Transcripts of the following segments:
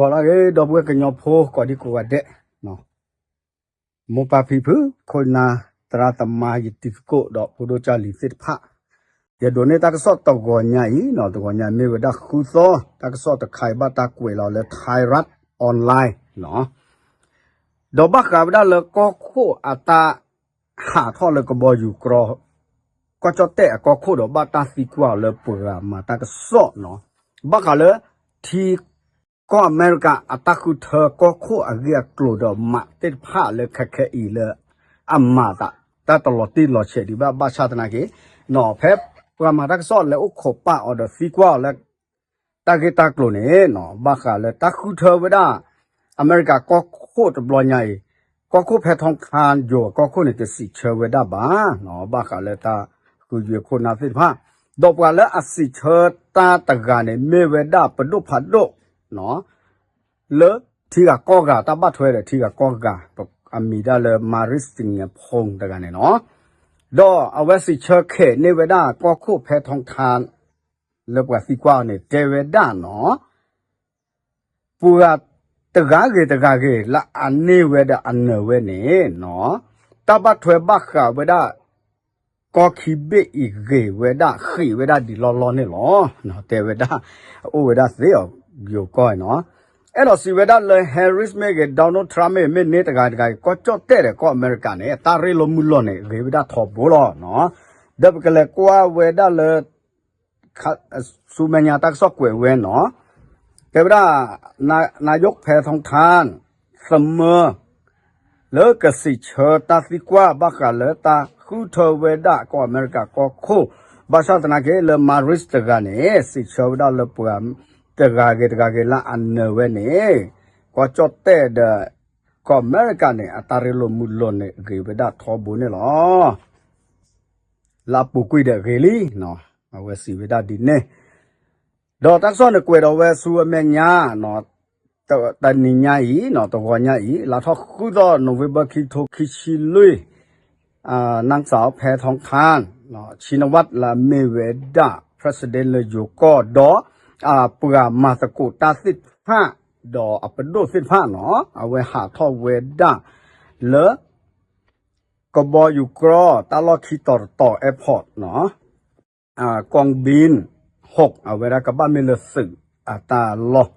ဂီၤလၢအဂ့ၤ ဒီပုၢ်ဝဲၢ်ကညီဖိကိးဒံကိးဂၤဒဲး, မိၢ်ပၢ်ဖံဖု ခိၣ်နၢ် သရၣ်သမါ ယတံၤသကိး ဒီးဖိဒိၣ်ကၢ်လံၤသ့ၣ်တဖၣ်, ယဒိးန့ၢ်တၢ်ကစီၣ်တဂီၤညါအံၤ, တဂီၤညါမ့ၢ်ဝဲဒၣ်ဃုသီ, တၢ်ကစီၣ်တခါအံၤဘၣ်တၢ်ကွဲးလီၤလၢ Thai Rat Online ဒီးဘၣ်ဃးဝဲဒၣ်လၢကီၢ်ခိၣ်အတၢ် ဟးထီၣ်လၢကဘီယူၤကြီ ကီၢ်ကၠီၣ်တဲၣ်အကီၢ်ခိၣ်ဒီးဘၣ်တၢ်သံကွၢ်အီၤလၢပှၤမၤတၢ်ကစီၣ်နီၤ, ဘၣ်ဃးလၢ ထံ ကီၢ်အမဲရကၤအတၢ်ဃုထၢကီၢ်ခိၣ်အဂ့ၢ်အကျိၤဒီးမးသ့ၣ်တဖၣ်လၢခဲခဲအံၤလၢ အမၤသး တၢ်တလီၤတံၢ်လီၤဆဲးဒံးဘၣ် ဘၣ်ဆၣ်သနာ်က့ ဖဲပှၤမၤတၢ်ကစီၣ်လဲၤအိၣ်ခိးပာ်အီၤဒီးသံကွၢ်အီၤလၢ တၢ်ဂ့ၢ်တၢ်ကျိၤန့ၣ်နီၤ, ဘၣ်ဃးလၢတၢ်ဃုထၢဝဲဒၣ် အမဲရကၤကီၢ်ခိၣ်တဘျီညါအံၤ, ကီၢ်ခိၣ်ဖဲ ထီၣ်ခါယိၤ ကီၢ်ခိၣ်န့ၣ် တစံးဆၢဝဲဒၣ်ဘၣ်နီၤ, ဘၣ်ဃးလၢတၢ်ဃုယွဲခိၣ်နၢ်သ့ၣ်တဖၣ်, ဒီးပှၤလၢအစံးဆၢတၢ်တဂၤန့ၣ် မ့ၢ်ဝဲဒၣ်ပဒိၣ်ဖးဒိၣ် လၢထံဂၤကီၢ်ဂၤ တၢ်ဘၣ်ထွဲဒီးထံဂၤကီၢ်ဂၤ အမံၤဒၣ်လၢ Maris Tingya Phone တဂၤန့ၣ်နီၤ, ဒီးအဝဲစံးဆၢခဲးန့ၢ်ဝဲဒၣ်ကီၢ်ခိၣ်ဖဲ ထီၣ်ခါ လၢပှၤသံကွၢ်အီၤန့ၣ် တဲဝဲဒၣ်နီၤ, ပှၤတဂၤဂ့ၤတဂၤဂ့ၤ လၢအန့ၢ်ဝဲဒီးအနၢၤဝဲန့ၣ်နီၤ, တၢ်ဘၣ်ထွဲဘၣ်ဃးဝဲဒၣ် ကီၢ်ခံဘ့ၣ်အံၤဂ့ၤဝဲဒၣ် ဃံးဝဲဒၣ်ဒံးလီၢ်လီၢ်န့ၣ်လီၤ. တဲဝဲဒၣ် အိၣ်ဝဲဒၣ်သ့အီၤ ယိၤကီၢ်နီၤ, အဲၣ်ဒိးစံးဝဲဒၣ်လၢ Harris မ့ၢ်ဂ့ၤ Donald Trump မ့ၢ်ဂ့ၤ မ့ၢ်န့ၢ်တဂၤတဂၤဂ့ၤ ကီၢ်ကၠီၣ်တဲၣ်ဒီးကီၢ်အမဲရကၤန့ၣ် တၢ်ရ့လိာ်မုာ်လိာ်န့ၣ် ဂ့ၤဝဲဒၣ်ထီဘိလီၤနီၤ, ဒီးပကလဲၤကွၢ်ဝဲဒၣ်လၢ ဆူမဲာ်ညါတၢ်ကစီၣ်ကွဲးဝဲနီၤ, တဲဝဲဒၣ် နယိၣ်ဖဲ ထီၣ်ခါ သမၢ လၢကစံးဆၢတၢ်သံကွၢ်ဘၣ်ဃးလၢတၢ်ဃုထၢဝဲဒၣ်ကီၢ်အမဲရကၤကီၢ်ခိၣ်, ဘၣ်ဆၣ်သနာ်က့လၢ Maris တဂၤန့ၣ် စံးဆၢဝဲဒၣ်လၢပှၤတဂၤဂ့ၤတဂၤဂ့ၤလၢအနၢၤဝဲန့ၣ်, ကီၢ်ကၠီၣ်တဲၣ်ဒီး ကီၢ်အမဲရကၤန့ၣ် အတၢ်ရ့လိာ်မုာ်လိာ်န့ၣ် ဂ့ၤဝဲဒၣ်ထီဘိန့ၣ်လီၤ. လၢအပူၤကွံာ်ဒီးဂ့ၤလံနီၤ, အဝဲစံးဝဲဒၣ်ဒ်န့ၣ်, ဒီးတၢ်ကစီၣ်န့ၣ်ကွဲးဒီးဝဲဆူအမဲာ်ညါ တနံၤညါအံၤ တဂီၤညါအံၤ လါထီၣ်ဃုသီ November ခံထိခံဆံလွံၢ် နၢ်စၢ်ဖဲ ထီၣ်ခါ ဆံနဝး လၢအမ့ၢ်ဝဲဒၣ် president လၢယိၤကီၢ်ဒီး ပှၤမၤသကိးတၢ်သ့ၣ်တဖၣ် ဒီးအပဒိၣ်သ့ၣ်တဖၣ်နီၤ အဝဲဟးထီၣ်ဝဲဒၣ်လၢ ကဘီယူၤကြီ တၢ်လီၢ်ခံတီၤတတီၤ airport နီၤ ကီၢ်ဘံၣ် ဟိး အဝဲဒၣ်ကဘၣ်မ့ၢ်လၢသုးအတၢ်လီၢ်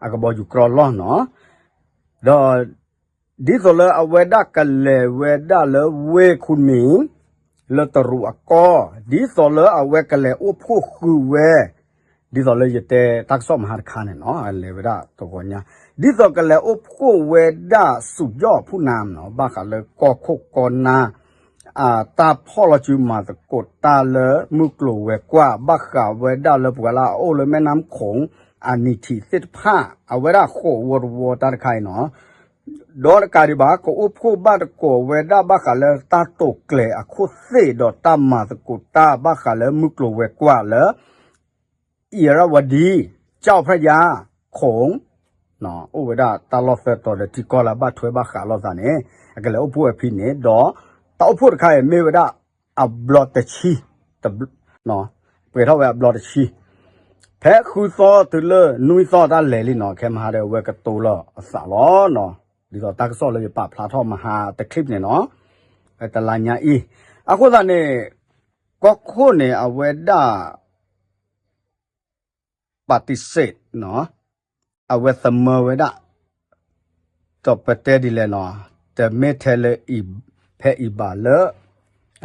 အကဘီယူၤကြီလီၢ်နီၤ ဒီး ဒ်သိးလၢအဝဲဒၣ်ကလဲၤဝဲဒၣ်လၢဝ့ၢ်ခူမံၤ လၢတရူးအကီၢ် ဒ်သိးလၢအဝဲကလဲၤအိၣ်ဖှိၣ်ဃုာ်ဝဲ ဒ်သိးလၢယတဲတၢ်ကစီၣ်မဟါတခါန့ၣ်နီၤ လဲၤဝဲဒၣ်တဂီၤညါ ဒ်သိးကလဲၤအိၣ်ဖှိၣ်ဝဲဒၣ် စူးယီၣ်ဖူၣ်နၤနီၤ ဘၣ်ဃးလၢကီၢ်ခိၣ်ကီၢ်နၢ် တၢ်ဖီၣ်လီၤစုမၤသကိးတၢ်လၢမုၢ်ကျိၤဝဲၤကွာ် ဘၣ်ဃးဝဲဒၣ်လၢပှၤလၢအအိၣ်လၢမဲၣ်နါခိၣ် အနံၤထံးသ့ၣ်တဖၣ် အဝဲဒၣ်ဃိးဝီတဝီတၢ်တခါအံၤနီၤ ဒီးတကးဒံးဘၣ် ကအိၣ်ဖှိၣ်ဘၣ်သကိးဝဲဒၣ်ဘၣ်ဃးလၢတၢ်တိာ်ကျဲၤအခိၣ်သ့ၣ်ဒီးတၢ်မၤသကိးတၢ်ဘၣ်ဃးလၢမုၢ်ကျိၤဝဲၤကွာ်လၢ အံၣ်ရဝဒံ ကၠီၣ်ဖျၢၣ်ယါ ခိၣ် အိၣ်ဝဲဒၣ်တၢ်လီၢ်သၢတီၤဒီးထံကီၢ်လၢအဘၣ်ထွဲဘၣ်ဃးလိာ်သးန့ၣ် အကလဲၤအိၣ်ဖှိၣ်ဝဲဖဲန့ၣ် ဒီးတၢ်အိၣ်ဖှိၣ်တခါအံၤမ့ၢ်ဝဲဒၣ်အဘျီတဆံ ပှဲၤထီၣ်ဝဲအဘျီတဆံ ဖဲဃုသီတုၤလၢနွံသီတၢ်လဲၤလံနီၤ ခဲမဟါဒီးအဝဲကတိၤလီၤအသးလီၤနီၤ ဒ်သိးတၢ်ကစီၣ်လၢယပာ်ဖျါထီၣ်မဟါတ clip န့ၣ်နီၤ ဖဲတလါညါအံၤ အဃိသတးန့ၣ် ကီၢ်ခိၣ်န့ၣ် အဝဲဒၣ် ပာ်တံၢ်စ့းနီၤ အဝဲသမၢဝဲဒၣ် ဒီးပတဲဒ်လဲၣ်နီၤ တမ့ၢ်ထဲလၢ ဖဲအံၤဘၣ်လၢ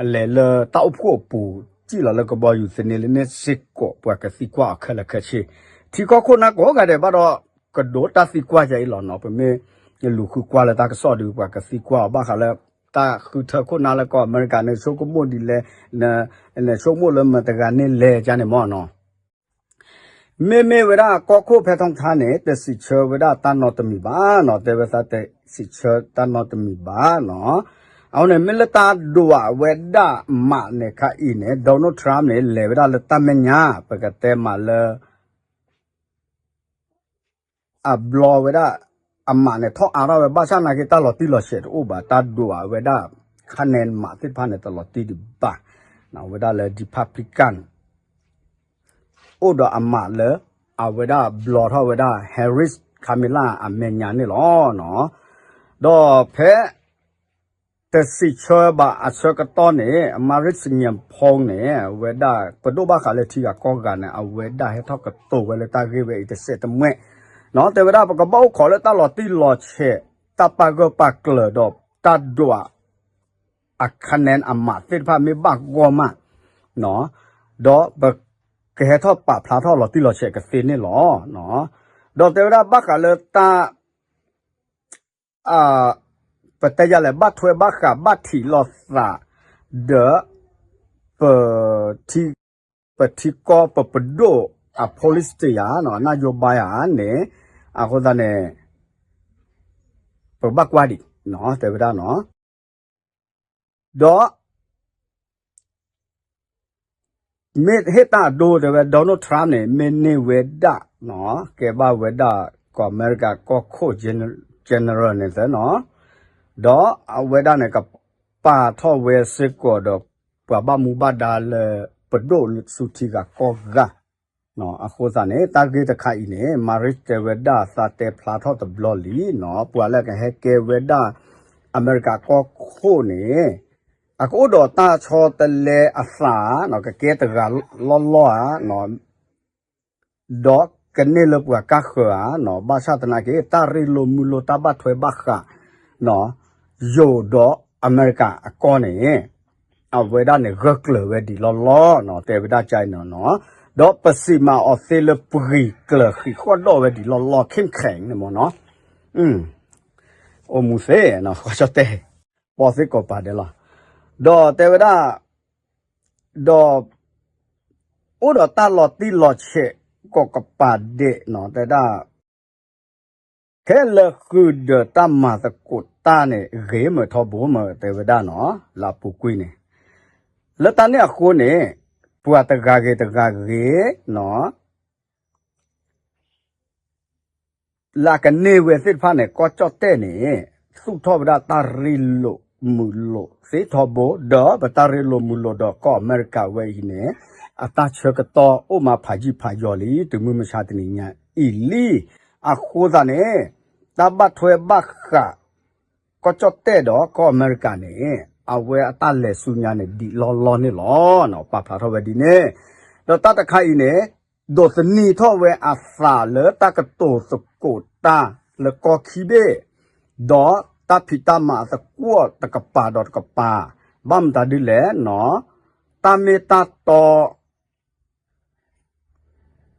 အလဲၤလၢတၢ်အိၣ်ဖှိၣ်အပူၤ စံၣ်လီၤလၢကဘီယူၤသန့လၢန့ၣ်စ့ၢ်ကီး ပှၤကသံကွၢ်အီၤခဲလၢာ်ခဲဆ့ ထံကီၢ်ခိၣ်နၢ်ကိးဂၤဒဲးဘၣ်ဒီး ကဒိးတၢ်သံကွၢ်ယၤအံၤလီၤနီၤ ပမ့ၢ်လူၤဃုကွၢ်လၢတၢ်ကစီၣ်ဒီး ပှၤကသံကွၢ်အီၤဘၣ်ဃးလၢ တၢ်ဃုထၢခိၣ်နၢ်လၢကီၢ်အမဲရကၤန့ၣ် ဆိကမိၣ်ဒ်လဲၣ် နဆိကမိၣ်လၢမတၤတဂၤန့ၣ်လဲၣ်ကန့ၣ်မ့ၢ်နီၤ မ့မ့ၢ်ဝဲဒၣ်ကီၢ်ခိၣ်ဖဲထီၣ်ခါန့ၣ် တစံးဆၢဝဲဒၣ်တၢ်နီတမံၤဘၣ်နီၤ တဲဝဲသးတစံးဆၢတၢ်နီတမံၤဘၣ်နီၤ အဃိန့ၣ် မ့ၢ်လၢတၢ်ဒွးဝဲဒၣ်မးန့ၣ်ခါအံၤန့ၣ် Donald Trump န့ၣ် လဲၤဝဲဒၣ်လၢတၢ်မဲာ်ညါ ပကတဲမးလၢ အဘျီဝဲဒၣ် အမးန့ၣ် ထီၣ်အါထီၣ်ဝဲ ဘၣ်ဆၣ်နာ်က့ တၢ်လီၤတံၢ်လီၤဆဲးတအိၣ်ဘၣ် တၢ်ဒွးဝဲဒၣ် ခါနဲမးသ့ၣ်တဖၣ်န့ၣ် တလီၤတံၢ်ဒံးဘၣ် ဝဲဒၣ်လၢ Republican အိၣ်ဒီးအမးလၢ အဝဲဒၣ်ဘျီထီၣ်ဝဲဒၣ် Harris Kamala အမဲာ်ညါန့ၣ်လီၤ. ဒီးဖဲ တစံးဆၢဘၣ်အဆၢကတီၢ်န့ၣ် Maris Ngiampong န့ၣ် အဝဲဒၣ်ပဒိၣ်ဘၣ်ဃးလၢထံဂၤကီၢ်ဂၤန့ၣ် အဝဲဒၣ်ဟဲထီၣ်ကတိၤဝဲလၢတၢ်ဂ့ၢ်ဝဲအံၤတစဲးတမှဲၣ်, တဲဝဲဒၣ်ပကဘၣ်အိၣ်ခိးလၢတၢ်လီၤတံၢ်လီၤဆဲး တၢ်ပာ်ဂၢၢ်ပာ်ကျၢၤဒီးတၢ်ဒွး အခါနဲအမးသ့ၣ်တဖၣ်မ့ၢ်ဘၣ်ဂီၢ်မး, ဒီးပကဟဲထီၣ်ပာ်ဖျါထီၣ်လီၤတံၢ်လီၤဆဲးကသ့န့ၣ်လီၤ. ဒီးတဲဝဲဒၣ်ဘၣ်ဃးလၢတၢ် ပတဲယၤလဲၣ် ဘၣ်ထွဲဘၣ်ဃးဘၣ်ထံးလိာ်သး ဒီး ပ ပထံကီၢ်ပပဒိၣ်အ policy ဧါ အ นโยบาย ဧါန့ၣ် အဃိသတးန့ၣ် ပဘၣ်ကွၢ်ဒံး တဲဝဲဒၣ်နီၤ. ဒီး မ့ၢ်ဟ့ၣ်တၢ်အဒိတဲဝဲ Donald Trump န့ၣ် မ့ၢ်န့ၢ်ဝဲဒၣ် ကဲဘၣ်ဝဲဒၣ် ကီၢ်အမဲရကၤကီၢ်ခိၣ် general န့ၣ်သ့နီၤ, ဒီးအဝဲဒၣ်န့ၣ် ကပာ်ထီၣ်ဝဲစ့ၢ်ကီးဒီး ပှၤဘၣ်မူဘၣ်ဒါလၢ ပဒိၣ်ဆူထံဂၤကီၢ်ဂၤ အဃိသတးန့ၣ် တၢ်ဂ့ၢ်တခါအံၤန့ၣ် Maris တဲဝဲဒၣ်သးတဲဖျါထီၣ်တဘျီလံနီၤ, ပှၤလၢကဟဲကဲဝဲဒၣ် အမဲရကၤကီၢ်ခိၣ်န့ၣ် အကအိၣ်ဒီးတၢ်ဆီတလဲအသး ကကဲတဂၤလီၢ်လီၢ်ဧါ ဒီးကန့ၢ်လၢပှၤကါဃၢၤဧါနီၤ, ဘၣ်ဆၣ်သနာ်က့ တၢ်ရ့လိာ်မုာ်လိာ်တၢ်ဘၣ်ထွဲဘၣ်ဃး ယိၤဒီးအမဲရကၤအကီၢ်န့ၣ် အဝဲဒၣ်န့ၣ် ဂၢၢ်ကျၢၤဝဲဒံးလီၢ်လီၢ်နီၤ, တဲဝဲဒၣ်ကါအံၤနီၤနီၤ, ဒီးပစံးမၤအီၤသ့လၢပဂံၢ်ကျၢၤဃံးဃီၣ်ဒီၣ်ဝဲဒံးလီၢ်လီၢ် ခဲမ့ၢ်ခဲန့ၣ်မ့ၢ်နီၤ, အိၣ်မူသ့နီၤ ဃီကၠီၣ်တဲၣ် ပီသ့ၣ်ကိးပၤဒဲးလီၤ, ဒီးတဲဝဲဒၣ် ဒီး အိၣ်ဒီးတၢ်လီၤတံၢ်လီၤဆဲးကိးကပၤဒဲးနီၤ, တဲဒၣ် ခဲလၢာ်ဃုာ်ဒီးတၢ်မၤသကိးတၢ်န့ၣ် ဂ့ၤမ့ၢ်ထီဘိမ့ၢ်တဲဝဲဒၣ်နီၤ, လၢအပူၤကွံာ်န့ၣ် လၢတၢ်န့ၣ်အဃိန့ၣ် ပှၤတဂၤဂ့ၤတဂၤဂ့ၤနီၤ လၢအကန့ၢ်ဝဲသ့ၣ်တဖၣ်န့ၣ် ကီၢ်ကၠီၣ်တဲၣ်န့ၣ် သူၣ်ထီၣ်ဝဲဒၣ်တၢ်ရ့လိာ်မုာ်လိာ်သ့ထီဘိ ဒီးပတၢ်ရ့လိာ်မုာ်လိာ်ဒီးကီၢ်အမဲရကၤဝဲအံၤန့ၣ် အတၢ်ဆၢကတီၢ်အိၣ်မးဖးယံာ်ဖးယီၤလံ တုၤမုၢ်မဆါတနံၤညါအံၤလံ. အဃိသတးန့ၣ် တၢ်ဘၣ်ထွဲဘၣ်ဃး ကီၢ်ကၠီၣ်တဲၣ်ဒီးကီၢ်အမဲရကၤန့ၣ် အဝဲအတၢ်လဲၤဆူညါန့ၣ် ဒံးလီၢ်လီၢ်န့ၣ်လီၤ. ပာ်ဖျါထီၣ်ဝဲဒ်န့ၣ် ဒီးတၢ်တခါအံၤန့ၣ် ဒိးသန့ၤထီၣ်ဝဲအသးလၢတၢ်ကတိၤသကိးတၢ်လၢကီၢ်ခံဘ့ၣ် ဒီးတၢ်ဖံးတၢ်မၤအသကွီၢ်တကပၤဒီးတကပၤ ဘၣ်မတၤဒ်လဲၣ်နီၤ တၢ်မ့ၢ်တၢ်တီ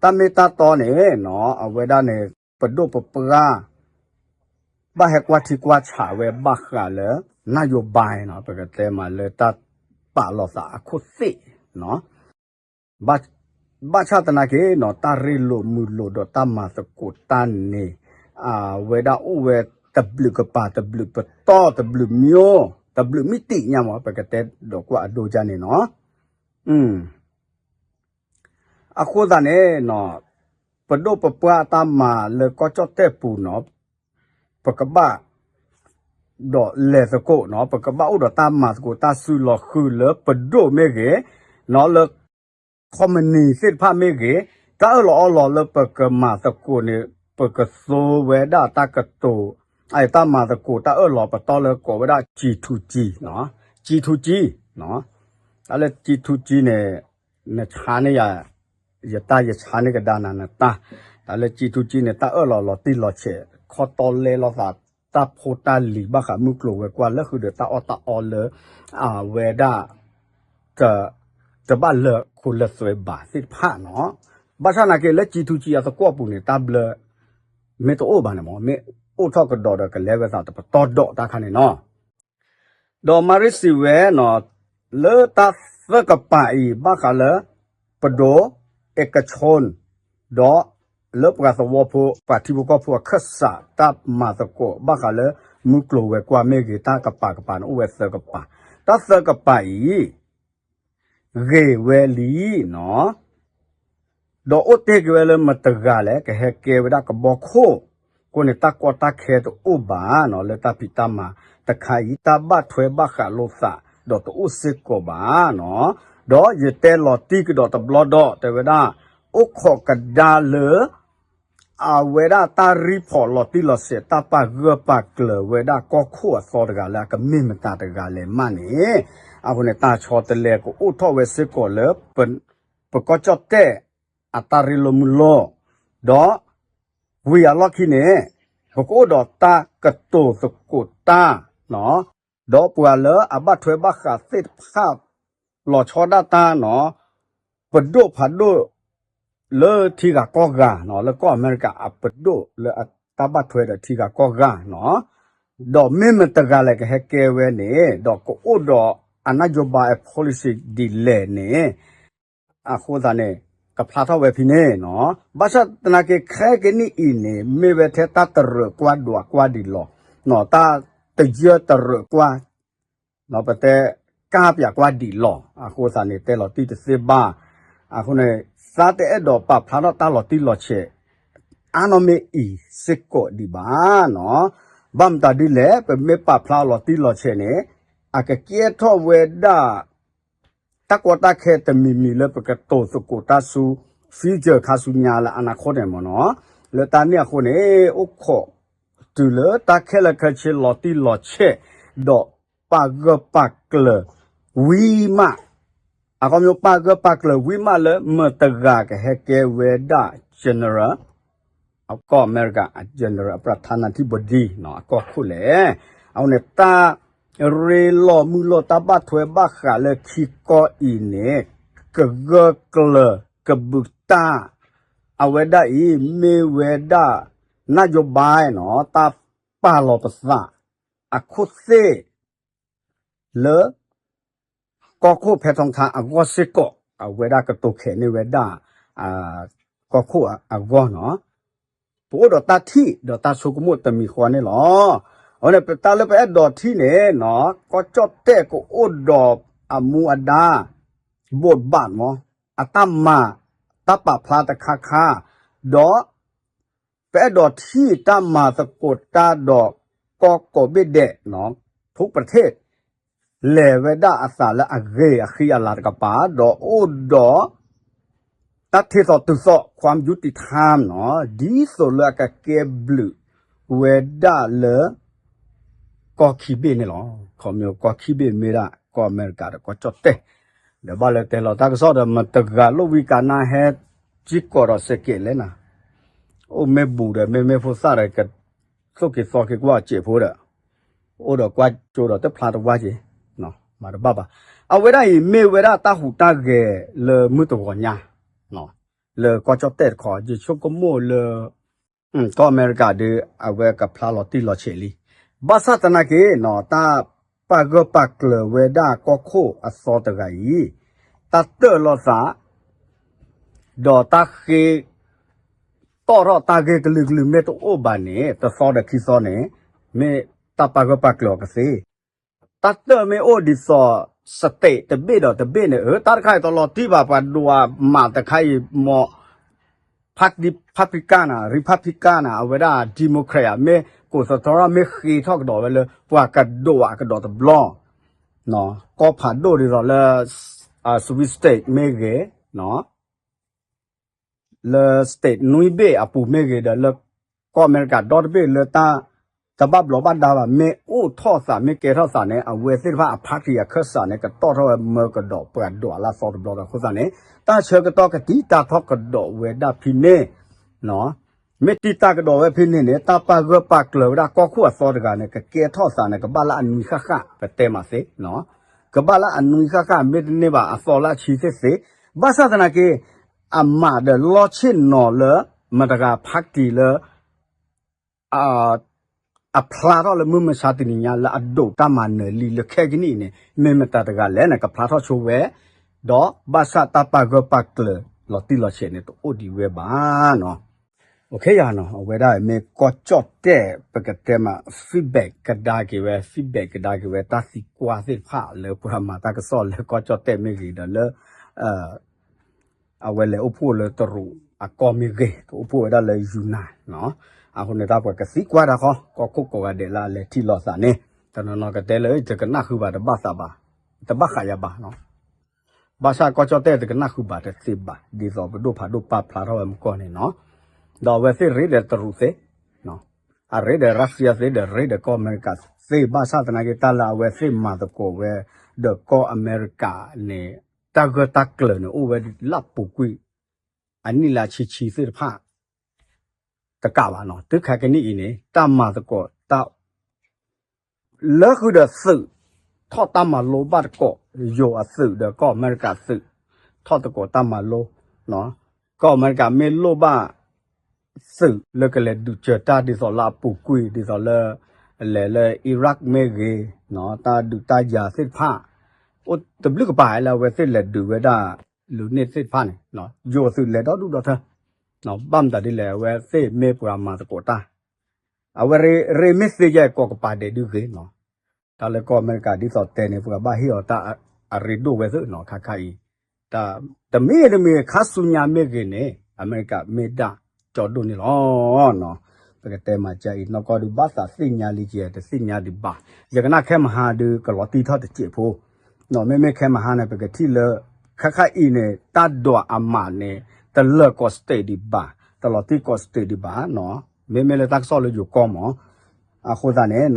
တၢ်မ့ၢ်တၢ်တီန့ၣ်နီၤ အဝဲဒၣ်န့ၣ် ပဒိၣ်ပပှၢ် ဘၣ်ဟဲကွၢ်ထံကွၢ်ဆးဝဲဘၣ်ဃးလၢ นโยบาย နီၤ ပကတဲမးလၢတၢ်ပာ်လီၤသးအခိၣ်သ့ၣ်နီၤ ဘၣ်ဆၣ်သနာ်က့နီၤ တၢ်ရ့လိာ်မုာ်လိာ်ဒီးတၢ်မၤသကိးတၢ်န့ၣ် အဝဲဒၣ်အိၣ်ဝဲတဘျုးကပၤ တဘျုးပတီၢ် တဘျုးမျိုး တဘျုးမံၤတံၢ်ညါမး ပကတဲဒီးကွၢ်အဒိဒ်န့ၣ်နီၤ အဃိသတးန့ၣ်နီၤ ပဒိၣ်ပပှၢ်အတၢ်မၤလၢကီၢ်ကၠီၣ်တဲၣ်ပူၤနီၤ ပကဘၣ်ဒီးလဲၤသကိးနီၤ ပကဘၣ်အိၣ်ဒီးတၢ်မၤသကိးတၢ်စုလီၤဃုာ်လၢပဒိၣ်မ့ၢ်ဂ့ၤနီၤ လၢ ခီမနံၤသ့ၣ်တဖၣ်မ့ၢ်ဂ့ၤ တၢ်အၢၣ်လီၤအီလီၤလၢပကမၤသကိးန့ၣ် ပကသိဝဲဒၣ်တၢ်ကတိၤ အတၢ်မၤသကိးတၢ်အၢၣ်လီၤပတီၢ်လၢကိးဝဲဒၣ် ကံထူကံ ကံထူကံ တၢ်လၢကံထူကံန့ၣ် နဆါန့ၢ်ယၤ ယတၢ်ယဆါန့ၢ်ကဒါနၤနတၢ် တၢ်လၢကံထူကံန့ၣ် တၢ်အၢၣ်လီၤလီၤတံၢ်လီၤဆဲး ခီတီလဲလိာ်သး တၢ်ဖိတၢ်လံၤဘၣ်ဃးမုၢ်ကျိၤဝဲၤကွာ်လၢဃုာ်ဒီးတၢ်အီၣ်တၢ်အီလၢ အဝဲဒၣ် တဘၣ်လၢခိလၢသွဲဘၣ်သ့ၣ်တဖၣ်နီၤ ဘၣ်ဆၣ်နာ်က့လၢကံထူကံအသကွီၢ်ပူၤန့ၣ် တၢ်ဘျၢ မ့ၢ်တအိၣ်ဘၣ်န့ၣ်မ့ၢ် မ့ၢ်အိၣ်ထီၣ်ကဒီးဒီးကလဲၤဝဲသးတပတီၢ်ဒီးတၢ်ခါန့ၣ်နီၤ ဒီးမၤရ့စံးဝဲနီၤ လၢတၢ်သၢကပၤအံၤ ဘၣ်ဃးလၢ ပဒိၣ် အဲကဆိၣ် ဒီးလၢပှၤသဝီဖိ ပှၤထံဖိကီၢ်ဖိအခၢၣ်စး တၢ်မၤသကိး ဘၣ်ဃးလၢ မုၢ်ကျိၤဝဲၤကွာ်မ့ၢ်ဂ့ၤ တၢ်ကပၤကပၤန့ၣ် အိၣ်ဝဲသၢကပၤ တၢ်သၢကပၤအံၤ ဂ့ၤဝဲလံနီၤ ဒီးအိၣ်တ့ၢ်က့ၤဝဲလၢမတၤတဂၤလဲၣ် ကဟဲကဲဝဲဒၣ်ကဘီခိၣ် အဃိန့ၣ် တၢ်ကီတၢ်ခဲတအိၣ်ဘၣ်နီၤ လၢတၢ်ဖံးတၢ်မၤတခါအံၤ တၢ်ဘၣ်ထွဲဘၣ်ဃးလိာ်သး ဒီးတအိၣ်စ့ၢ်ကီးဘၣ်နီၤ ဒီးယတဲလီၤတံၢ်ကဒီးတဘျီဒီး တဲဝဲဒၣ် အိၣ်ခိးကဒါလၢ အဝဲဒၣ်တၢ်ရံဖီၣ်လီၤတံၢ်လီၤဆဲး တၢ်ပာ်ဂၢၢ်ပာ်ကျၢၤဝဲဒၣ်ကီၢ်ခိၣ်အသီတဂၤလၢအကမ့ၢ်မတၤတဂၤလဲၣ်မးန့ၣ်, အဃိန့ၣ် တၢ်ဆီတလဲကအိၣ်ထီၣ်ဝဲစ့ၢ်ကီးလၢ ပကီၢ်ကၠီၣ်တဲၣ်အတၢ်ရ့လိာ်မုာ်လိာ်, ဒီး ဝံၤအလီၢ်ခံန့ၣ် ပကအိၣ်ဒီးတၢ်ကတိၤသကိးတၢ် ဒီးပှၤလၢအဘၣ်ထွဲဘၣ်ဃးသ့ၣ်တဖၣ် လီၤဆီဒၣ်တၢ်နီၤ, ပဒိၣ်ဖးဒိၣ် လၢထံဂၤကီၢ်ဂၤနီၤ, လၢကီၢ်အမဲရကၤအပဒိၣ်လၢအတၢ်ဘၣ်ထွဲဒီးထံဂၤကီၢ်ဂၤနီၤ, ဒီးမ့ၢ်မတၤတဂၤလဲၣ်ကဟဲကဲဝဲန့ၣ် ဒီးကအိၣ်ဒီးအ နၢၣ်ယိၤဘါ အ policy ဒ်လဲၣ်န့ၣ် အဃိသတးန့ၣ် ကဖျါထီၣ်ဝဲဖဲန့ၣ်နီၤ. ဘၣ်ဆၣ်သနာ်က့ ခဲကနံၣ်အံၤန့ၣ် မ့ၢ်ဝဲထဲတၢ်တရၢးကွၢ်ဒွးကွၢ်ဒံးလီၤ, တၢ်တယၢၢ်တရၢးကွၢ် ပတဲ ကၢ်ပၠးကွၢ်ဒံးလီၤ. အဃိသတးန့ၣ် တဲလီၤတံၢ်တသ့ဘၣ်. အဃိန့ၣ် သးတအဲၣ်ဒိးပာ်ဖျါထီၣ်တၢ်လီၤတံၢ်လီၤဆဲး အါနီၢ်မ့ၢ်အံၤစ့ၢ်ကီးဒံးဘၣ်နီၤ. ဘၣ်မတၤဒ်လဲၣ် ပမ့ၢ်ပာ်ဖျါအလီၤတံၢ်လီၤဆဲးန့ၣ် အကကဲထီၣ်ဝဲဒၣ် တၢ်ကီတၢ်ခဲတမံၤမံၤလၢပကတိၤသကိးတၢ်ဆူ future ခါဆူညါလၢအနၢခိၣ်န့ၣ်မ့ၢ်နီၤ. လၢတၢ်န့ၣ်အဃိန့ၣ် အိၣ်ခိးတုၤလၢတၢ်ခဲလၢာ်ခဲဆ့လီၤတံၢ်လီၤဆဲး ဒီးပာ်ဂၢၢ်ပာ်ကျၢၤဝံၤမး, အခီပညီပာ်ဂၢၢ်ပာ်ကျၢၤဝံၤမးလၢမတၤတဂၤကဟဲကဲဝဲဒၣ် general ကီၢ်အမဲရကၤအ general အ ประธานาธิบดี အကီၢ်ခိၣ်လဲၣ်. အဃိန့ၣ် တၢ်ရ့လိာ်မုာ်လိာ်တၢ်ဘၣ်ထွဲဘၣ်ဃးလၢခံကီၢ်အံၤန့ၣ် ကဂၢၢ်ကျၢၤကဘုးတၢ် အဝဲဒၣ်အံၤ မ့ၢ်ဝဲဒၣ် နၢၣ်ယိၤဘါနီၤ တၢ်ပာ်လီၤပသး အခိၣ်သ့ၣ် လၢ ကီၢ်ခိၣ်ဖဲထီထါအဂီၢ်စ့ၢ်ကီး အဝဲဒၣ်ကတိၤခဲးန့ၢ်ဝဲဒၣ် ကီၢ်ခိၣ်အဂီၢ်နီၤ. ပအိၣ်ဒီးတၢ်ထံၣ်ဒီးတၢ်ဆိကမိၣ်တမံၤဃီန့ၣ်လီၤ. အဃိန့ၣ် ပတၢ်လၢပအဲၣ်ဒိးထံၣ်န့ၣ်နီၤ ကီၢ်ကၠီၣ်တဲၣ်ကအိၣ်ဒီးအမူအဒါ ဘိးဘၣ်မး အတၢ်မၤ တၢ်ပာ်ဖျါတခါခါ ဒီး ပအဲၣ်ဒိးထံၣ်တၢ်မၤသကိးတၢ်ဒီး ကီၢ်ကိးဘ့ၣ်ဒဲး ထုးပထ့ၣ် လဲၤဝဲဒၣ်အသးလၢအဂ့ၤအဃံအလၤတကပၤ ဒီးအိၣ်ဒီး တၢ်ထံၣ်သီတုၤသီ ความยุติธรรม နီၤ ဒ်သိးလၢအကကဲဘျုးဝဲဒၣ်လၢ ကီၢ်ခံဘ့ၣ်န့ၣ်လီၤ. ခီမ့ၢ်ကီၢ်ခံဘ့ၣ်မ့ၢ်ဒၣ် ကီၢ်အမဲရကၤဒီးကီၢ်ကၠီၣ်တဲၣ် ဒီးဘၣ်လၢတဲလီၤတၢ်ကစီၣ်ဒီး မတၤတဂၤလိၣ်ဝံၤကနၣ်ဟဲ ကံကီးဒီးစဲးကဲးလဲၣ်နၤ, အိၣ်မ့ၢ်ဘူးဒီး မ့မ့ၢ်ဖိသၣ်ဒီး ကသိၣ်က့ၤသီက့ၤကွၢ်စဲးဖိဒီး အိၣ်ဒီးကွၢ်ကၠိဒီးတဖျါတဝါက့ၤ မၤတဘၣ်ဘၣ်. အဝဲဒၣ်အံၤမ့ၢ်ဝဲဒၣ်တၢ်ဟူးတၢ်ဂဲၤလၢမုၢ်တဂီၤညါ လၢကီၢ်ကၠီၣ်တဲၣ်တခီ ယဆိကမိၣ်လၢ ကီၢ်အမဲရကၤဒီး အဝဲကဖျါလီၤတံၢ်လီၤဆဲးလံ. ဘၣ်ဆၣ်သနာ်က့ တၢ်ပာ်ဂၢၢ်ပာ်ကျၢၤဝဲဒၣ်ကီၢ်ခိၣ်အသီတဂၤအံၤ တၢ်တၢၣ်လိာ်သး ဒီးတၢ်ဃ့ တီၣ်ထီၣ်တၢ်ဂ့ၢ်ကလုာ်ကလုာ်မ့ၢ်တအိၣ်ဘၣ်န့ၣ် တသီဒီးခံသီန့ၣ် မ့ၢ်တၢ်ပာ်ဂၢၢ်ပာ်ကျၢၤအီၤကသ့ တၢ်တၢၣ်မ့ၢ်အိၣ်ဒ်သိး state တဘ့ၣ်ဒီးတဘ့ၣ်န့ၣ် အၢ တၢ်တခါအံၤတလီၤတံၢ်ဘၣ် ပှၤဒွးမးတခါအံၤ မ့ၢ် party Republican နီၤ Republican နီၤ အဝဲဒၣ် Democrat မ့ၢ်ကိးသတြီမ့ၢ်ဃ့ထီၣ်ကဒီးဝဲလၢ ပှၤကဒွးကဒီးတဘျီ ကီၢ်ဖးဒိၣ်ဒ်သိးလၢ swing state မ့ၢ်ဂ့ၤ လၢ state နွံဘ့ၣ်အပူၤမ့ၢ်ဂ့ၤဒီး လၢကီၢ်အမဲရကၤဒီတဘ့ၣ်လၢတၢ် တဘၣ်ဘျီးဘၣ်ဒါဘၣ် မ့ၢ်အိၣ်ထီၣ်သး မ့ၢ်ကဲထီၣ်သးန့ၣ် အဝဲသ့ၣ်တဖၣ်အ party အခၢၣ်စးန့ၣ် ကတီၢ်ထီၣ်ဝဲမၢကဒီးပှၤဒွးလၢအသီတဘျီဒီး အဃိသတးန့ၣ် တၢ်ဆၢကတီၢ်ကတံာ်တာ်ထီၣ်ကဒီးဝဲဒၣ်ဖဲန့ၣ် မ့ၢ်တံာ်တာ်ကဒီးဝဲဖဲန့ၣ်န့ၣ် တၢ်ပာ်ဂၢၢ်ပာ်ကျၢၤဝဲဒၣ်ကီၢ်ခိၣ်အသီတဂၤန့ၣ် ကကဲထီၣ်သးန့ၣ် ကဘၣ်လၢအနွံဃၣ်ဃၣ် ပတဲမးသ့ ကဘၣ်လၢအနွံဃၣ်ဃၣ် မ့တမ့ၢ်ဘၣ်အသီလၢအဆံသ့ၣ်သ့ ဘၣ်ဆၣ်သနာ်က့ အမၤဒီးလီၢ်ဆ့ၣ်နီၤလၢ မတၤတဂၤ party လၢ အဖျါထီၣ်လၢမုၢ်မဆါတနံၤညါလၢအဒိးတၢ်မၤနၢၤလံလၢခဲကနံၣ်အံၤန့ၣ် မ့ၢ်မတၤတဂၤလဲၣ်န့ၣ် ကဖျါထီၣ်ဆိဝဲ ဒီးဘၣ်ဆၣ်တၢ်ပာ်ဂၢၢ်ပာ်ကျၢၤလီၤတံၢ်လီၤဆဲးန့ၣ် တအိၣ်ဒံးဝဲဘၣ်နီၤ. အဝဲဒၣ်မ့ၢ်ကီၢ်ကၠီၣ်တဲၣ် ပကတဲမး feedback ကဒါက့ၤဝဲ feedback ကဒါက့ၤဝဲ တၢ်သံကွၢ်သ့ၣ်တဖၣ်လၢပှၤမၤတၢ်ကစီၣ်လၢကီၢ်ကၠီၣ်တဲၣ်မ့ၢ်ဂ့ၤဒီးလၢ အဝဲလဲၤအိၣ်ဖှိၣ်လၢတရူးအကီၢ်မ့ၢ်ဂ့ၤ ကအိၣ်ဖှိၣ်ဝဲဒၣ်လၢယူနၤနီၤ. အဃိန့ၣ် တၢ်ပှၤကသံကွၢ်တၢ်ဃီ ကီၢ်ခိၣ်ကိးဂၤဒဲးလၢအလဲၤထံၣ်လိာ်သးန့ၣ် တနီၤနီၤကတဲလၢ တကနၣ်ဃုာ်ဘၣ်တဘၣ်သးဘၣ် တဘၣ်ဃးယၤဘၣ်နီၤ. ဘၣ်ဆၣ်ကီၢ်ကၠီၣ်တဲၣ်တကနၣ်ဃုာ်ဘၣ်တသ့ဘၣ် ဒ်သိးပဒိၣ်ဖးဒိၣ်ပာ်ဖျါထီၣ်ဝဲမုၢ်ကီၢ်န့ၣ်နီၤ. ဒီးအဝဲသ့ၣ်ရ့ဒီးတရူးသ့, အရ့ဒီးရၢၡါသ့ဒီးရ့ဒီးကီၢ်အမဲရကၤသ့ ဘၣ်ဆၣ်သနာ်က့ တၢ်လၢအဝဲသ့ၣ်မၤသကိးဝဲ ဒီးကီၢ်အမဲရကၤန့ၣ် တၢ်ဂၢၢ်တၢ်ကျၢၤန့ၣ် အိၣ်ဝဲလၢအပူၤကွံာ် အနံၣ်လၢအဆံဆံသ့ၣ်တဖၣ် တကးဘၣ်နီၤ. တုၤခဲကနံၣ်အံၤန့ၣ် တၢ်မၤသကိးတၢ် လၢဃုာ်ဒီးသုး ထီၣ်တၢ်မၤလိဘၣ်သကိး ယိၤအသုးဒီးကီၢ်အမဲရကၤသုး ထီၣ်သကိးတၢ်မၤလိ, ကီၢ်အမဲရကၤမ့ၢ်လိၣ်ဘၣ် သုးလၢကလဲၤဒုးစၢၤတၢ်ဒ်သိးလၢအပူၤကွံာ် ဒ်သိးလၢ လဲၤလၢ Iraq မ့ၢ်ဂ့ၤ, တၢ်ဒုးတၢ်ယၤသ့ၣ်တဖၣ် အိၣ်တဘျုးကပၤလၢအဝဲသ့ၣ်လဲၤဒုးဝဲဒၣ် လူၤန့ၢ်သ့ၣ်တဖၣ်န့ၣ် ယိၤသုးလဲၤဒီဒူၣ်ဒီထၢ ဘၣ်မတၤဒ်လဲၣ် အဝဲသ့ၣ်မ့ၢ်ပှၤမၤသကိးတၢ် အဝဲရ့မ့ၢ်သ့ယဲၢ် ကိးကပၤဒဲးဒုးဂ့ၤနီၤ. တၢ်လၢကီၢ်အမဲရကၤဒ်သိးတဲန့ၣ် ပှၤဘၣ်ဟ့ၣ်အီၤတၢ်အရ့ဒိၣ်ဝဲသ့နီၤ ခါခါအံၤ, တမ့ၢ်တမ့ၢ်ခါဆူညါမ့ၢ်ဂ့ၤန့ၣ် အမဲရကၤမ့ၢ်ဒၣ်ကၠီဒိၣ်န့ၣ်လီၤ. ပကတဲမၤကၢအံၤ နီၢ်ကီၢ်ဒုးဘၣ်သးသ့ၣ်ညါလံကဲ တသ့ၣ်ညါဒံးဘၣ်. ယကနၣ်ခဲမဟါဒုးကလီၤတံၢ်ထီၣ်တစဲးဖိ, မ့မ့ၢ်ခဲမဟါန့ၣ် ပကထံၣ်လၢ ခါခါအံၤန့ၣ် တၢ်ဒွးအမးန့ၣ် တလၢာ်ကီၢ်စတ့းဒံးဘၣ်, တလီၤတံၢ်ကီၢ်စတ့းဒံးဘၣ်, မ့မ့ၢ်လၢတၢ်ကစီၣ်လၢယိၤကီၢ်မး အဃိသတးန့ၣ်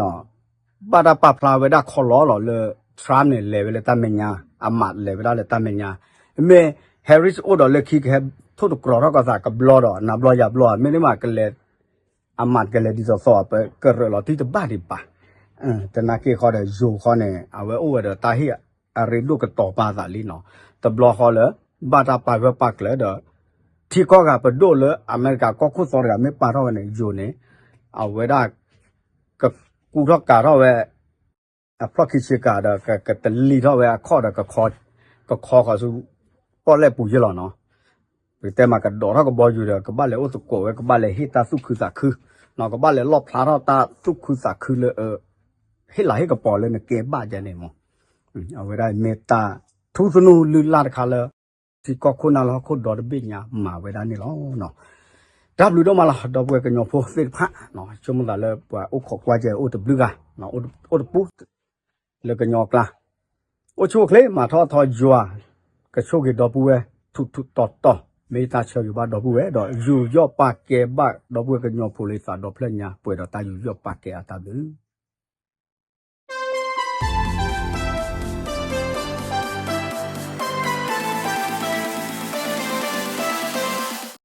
ဘၣ်တၢ်ပာ်ဖျါဝဲဒၣ်ခီလီလီၤလၢ Trump န့ၣ် လဲၤဝဲလၢတၢ်မဲာ်ညါ, အမးလဲၤဝဲဒၣ်လၢတၢ်မဲာ်ညါ, မ့ၢ် Harris အိၣ်ဒီးလၢခံကဟဲထိၣ်သတြီၤထီၣ်ကီးသးကဘျီဒီး နဘျီယၤဘျီ မ့တမ့ၢ်ကလဲၤ အမးကလဲၤဒ်သိးသိး ပကရၢၢ်လီၤတံၢ်တဘၣ်ဒံးဘၣ်. သနာ်က့ဃီဒီးယိၤဃီန့ၣ် အဝဲအိၣ်ဝဲဒီးတၢ်ဟ့ၣ်အရ့ဒိၣ်ကတီၤပာ်သးလံနီၤ. တဘျီဃီလၢ ဘၣ်တၢ်ပာ်ဂၢၢ်ပာ်ကျၢၤဒီး ထံကီၢ်ဂၤပဒိၣ်လၢအမဲရကၤကီၢ်ခိၣ်သီတဂၤမ့ၢ်ပာ်ထီၣ်ဝဲန့ၣ် ယိၤန့ၣ် အဝဲဒၣ် ကကူထီၣ်ကၤထီၣ်ဝဲ အဖျီၣ်ခံဆ့ကၤဒီး ကတလံထီၣ်ဝဲအခီၣ်ဒီး ကခီဃီၤဆူ ပီၣ်လဲၣ်ပူၤယဲၢ်လီၤနီၤ. ပကတဲမးကဒိးထီၣ်ကဘီယူၤဒီး ကဘၣ်လဲၤအိၣ်သကိးဝဲ ကဘၣ်လဲၤဟ့ၣ်တၢ်သူၣ်ခုသးခု, ကဘၣ်လဲၤလီၣ်ဖျါထီၣ်တၢ်သူၣ်ခုသးခုလၢ ဟ့ၣ်လၤဟ့ၣ်ကပီၤလၢနကဲဘၣ်ယဲန့ၣ်မး. အဝဲဒၣ်မ့ၢ်တၢ်ထူသနူလုၢ်လၢ်တခါလၢ ထံကီၢ်ခိၣ်နၢ်လၢဟီၣ်ခိၣ်ဒီတဘ့ၣ်ညါမၤဝဲဒၣ်န့ၣ်လီၤ. တၢ်ဘျုးဒိၣ်မးလီၤ ဒီပုၢ်ဝဲၢ်ကညီဖိသ့ၣ်တဖၣ်, ဆိကမိၣ်သးလၢပှၤအိၣ်ခိးကွၢ်ကဲအိၣ်တဘျုးဂၤ, အိၣ်တပူၤ လၢကညီအကျါ, အိၣ်ဆူၣ်အိၣ်ချ့ မၤထီၣ်ထီယွၤ ကဆိၣ်ဂ့ၤဒီပုၢ်ဝဲၢ် ထူးထူးတီၤတီၤ, မ့ၢ်တၢ်ဆၢဂ့ၤဘၣ်ဒီပုၢ်ဝဲၢ် ဒီးယူးယီၣ်ပာ်ကဲဘၣ်ဒီပုၢ်ဝဲၢ်ကညီဖိလၢသးဒီဖျၢၣ်ညါ ပှဲၤဒီးတၢ်ယူးယီၣ်ပာ်ကဲအတၢ်ဘျုး